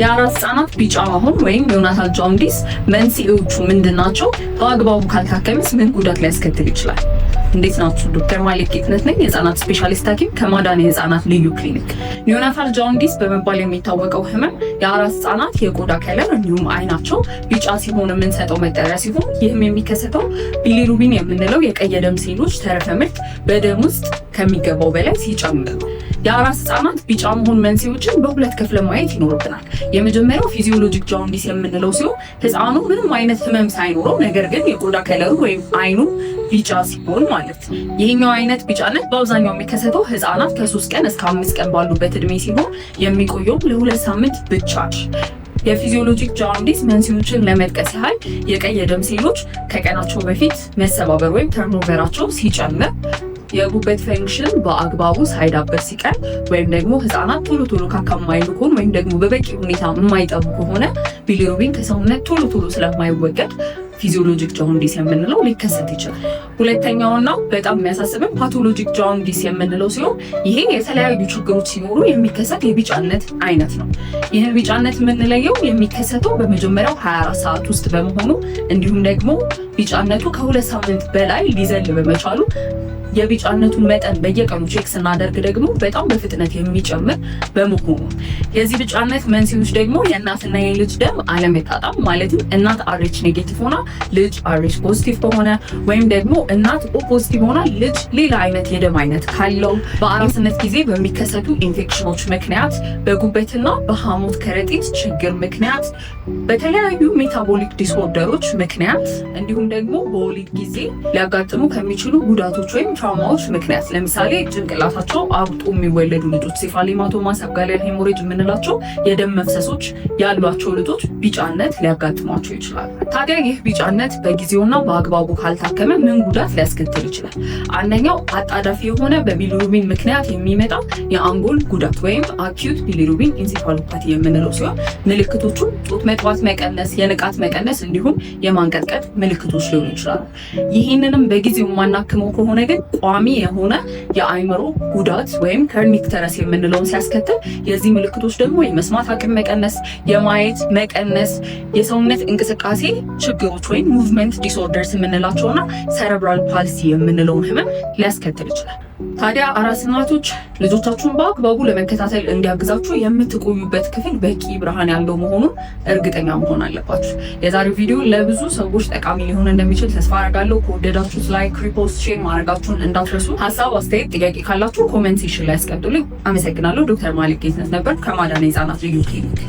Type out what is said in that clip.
የአራስ ህጻናት ቢጫ መሆን ወይም neonatal jaundice መንስኤዎቹ ምንድን ናቸው? በአግባቡ ካልታከምስ ምን ጉዳት ሊያስከትል ይችላል? እንዴት ናችሁ? ዶክተር ማሌክ ጌትነት ነኝ፣ የህጻናት ስፔሻሊስት ሐኪም ከማዳን የህጻናት ልዩ ክሊኒክ። Neonatal jaundice በመባል የሚታወቀው ህመም የአራስ ህጻናት የቆዳ color እንዲሁም አይናቸው ቢጫ ሲሆን የምንሰጠው መጠሪያ ሲሆን፣ ይህም የሚከሰተው bilirubin የምንለው የቀይ የደም ሴሎች ተረፈ ምርት በደም ውስጥ ከሚገባው በላይ ሲጨምር ነው። የአራስ ህጻናት ቢጫ መሆን መንስኤዎችን በሁለት ከፍለን ማየት ይኖርብናል። የመጀመሪያው physiologic jaundice የምንለው ሲሆን፣ ህፃኑ ምንም አይነት ህመም ሳይኖረው ነገር ግን የቆዳ color ኡ ወይም አይኑ ቢጫ ሲሆን ማለት። ይሄኛው አይነት ቢጫነት በአብዛኛው የሚከሰተው ህፃናት ከ3 ቀን እስከ 5 ቀን ባሉበት እድሜ ሲሆን የሚቆየው ለ2 ሳምንት ብቻ። የ physiologic jaundice መንስኤዎችን ለመጥቀስ ያህል የቀይ የደም ሴሎች ከቀናቸው በፊት መሰባበር ወይም turnover ኣቸው ሲጨምር፣ የጉበት function በአግባቡ ሳይዳበር ሲቀር፣ ወይም ደግሞ ህፃናት ቶሎ ቶሎ ካካ የማይሉ ከሆነ ወይም ደግሞ በበቂ ሁኔታ የማይጠቡ ከሆነ bilirubin ከሰውነት ቶሎ ቶሎ ስለማይወገድ physiologic jaundice የምንለው ሊከሰት ይችላል። ሁለተኛውና በጣም የሚያሳስብን pathologic jaundice የምንለው ሲሆን፣ ይሄ የተለያዩ ችግሮች ሲኖሩ የሚከሰት የቢጫነት አይነት ነው። ይህን ቢጫነት የምንለየው የሚከሰተው በመጀመሪያው 24 ሰዓት ውስጥ በመሆኑ እንዲሁም ደግሞ ቢጫነቱ ከ2 ሳምንት በላይ ሊዘል በመቻሉ፣ የቢጫነቱን መጠን በየቀኑ check ስናደርግ ደግሞ በጣም በፍጥነት የሚጨምር በመሆኑ። የዚህ ቢጫነት መንስኤዎች ደግሞ የእናትና የልጅ ደም አለመጣጣም፣ ማለትም እናት RH negative ሆና ልጅ RH positive ከሆነ፣ ወይም ደግሞ እናት O positive ሆና ልጅ ሌላ አይነት የደም አይነት ካለው፣ በአራስነት ጊዜ በሚከሰቱ ኢንፌክሽኖች ምክንያት፣ በጉበትና በሐሞት ከረጢት ችግር ምክንያት፣ በተለያዩ metabolic disorder ኦች ምክንያት፣ እንዲሁም ደግሞ በወሊድ ጊዜ ሊያጋጥሙ ከሚችሉ ጉዳቶች ወይም trauma ዎች ምክንያት፣ ለምሳሌ ጭንቅላታቸው አብጦ የሚወለዱ ልጆች፣ cephalhematoma፣ subgaleal hemorrhage የምንላቸው የደም መፍሰሶች ያሏቸው ልጆች ቢጫነት ሊያጋጥሟቸው ይችላል። ታዲያ ይህ ቢጫነት በጊዜውና በአግባቡ ካልታከመ ምን ጉዳት ሊያስከትል ይችላል? አንደኛው አጣዳፊ የሆነ በ bilirubin ምክንያት የሚመጣ የአንጎል ጉዳት ወይም acute bilirubin encephalopathy የምንለው ሲሆን፣ ምልክቶቹ ጡት መጥባት መቀነስ፣ የንቃት መቀነስ እንዲሁም የማንቀጥቀጥ ምልክቶች ሊሆኑ ይችላሉ። ይህንንም በጊዜው የማናክመው ከሆነ ግን ቋሚ የሆነ የአእምሮ ጉዳት ወይም kernicterus የምንለውን ሲያስከትል፣ የዚህ ምልክቶች ደግሞ የመስማት አቅም መቀነስ፣ የማየት መቀነስ፣ የሰውነት እንቅስቃሴ ችግሮች ወይም movement disorders የምንላቸውና cerebral palsy የምንለውን ህመም ሊያስከትል ይችላል። ታዲያ አራስ እናቶች፣ ልጆቻችሁን በአግባቡ ለመከታተል እንዲያግዛችሁ የምትቆዩበት ክፍል በቂ ብርሃን ያለው መሆኑን እርግጠኛ መሆን አለባችሁ። የዛሬው ቪዲዮ ለብዙ ሰዎች ጠቃሚ ሊሆን እንደሚችል ተስፋ አደርጋለሁ። ከወደዳችሁት like፣ repost፣ share ማድረጋችሁን እንዳትረሱ። ሀሳብ፣ አስተያየት፣ ጥያቄ ካላችሁ comment section ላይ ያስቀምጡልኝ። አመሰግናለሁ። ዶክተር ማሊክ ጌትነት ነበር ከማዳን የህጻናት ልዩ ክሊኒክ።